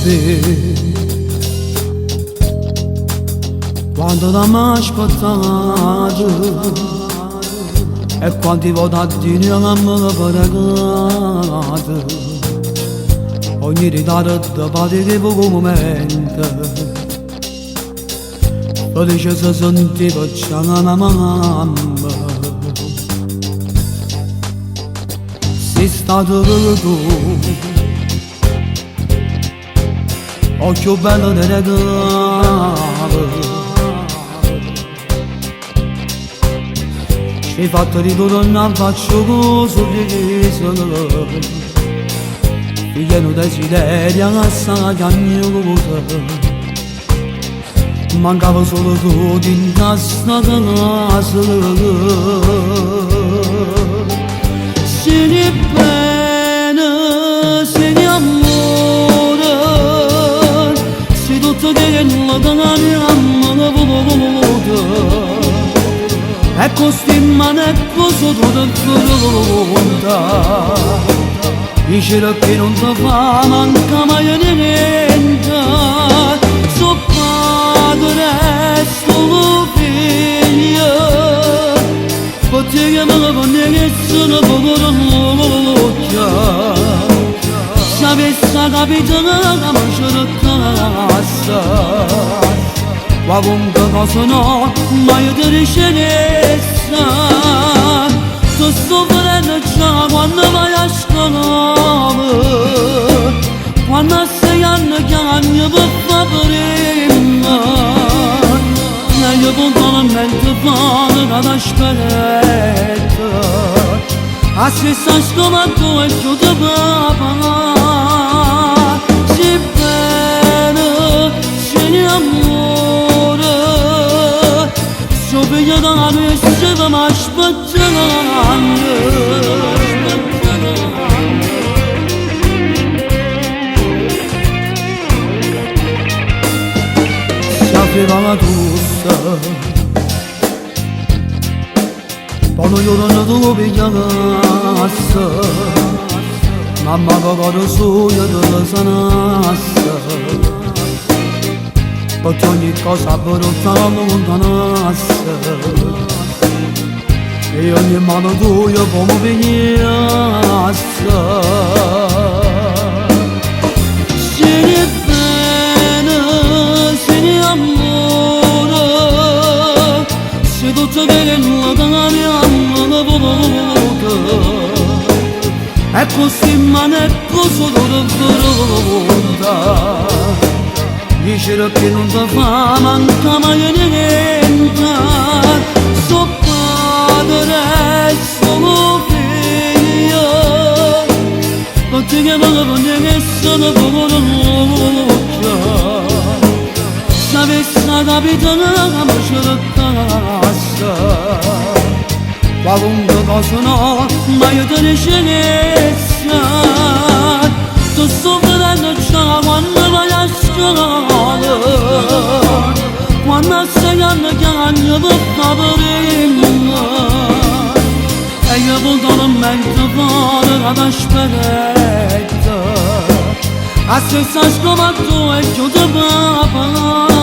sapè quanto t'ammo aspettato e quante vote a Dio l'ammo pregato. Ogni ritardo pare poco momento, felice si sentiva già na mamma. Sei stato tu, 'o cchiù bello d' 'e regale. Ci fatto ritornà 'nfaccia cu 'o surriso, Figlio 'e nu desiderio ca sta chiagnuto. Mancava solo tu dint' 'a sta casa. Si ni bene, si ni amore, si tutto chello ca n'ammo voluto. E cu sti mmane e cu 'o sudore 'nfronte, dicere che nun te fa mancà maje niente. So' padre 'e stu figlio, pe' te me venesse nu poco d'uocchie. Si avess' capito ca me cercasse, qualunque cosa no, maje te dicesse. Te sto vedenno già quanno vai a scola, quanno a sei anni chiagne pe' fa primma, e io puntualmente fore ca t'aspetto, 'A stessa scola addò è ghiuto papà. Si bene, si ammore, si 'o figlio ca nuje stevemo aspettanno. Si aveva la tosse, po' nu juorno tu 'o pigliasse, mamma c'o core sujo te sanasse, Pecché ogni cosa brutta alluntanasse, e ogni male tujo po' me pigliasse. Si bene, si amore, si tutto chello ca n'ammo voluto, e cu sti mmane e cu 'o sudore 'nfronte, dicere che nun te fa mancà maje niente. So' padre 'e stu figlio, pecché me venesse nu poco d'uocchie. Si avess' capito ca me cercasse, qualunque cosa no, maje te dicesse. Te sto vedenno già quanno vai a scola, quanno a sei anni chiagne pe' fa primma, e io puntualmente fore ca t'aspetto, 'A stessa scola addò è ghiuto papà.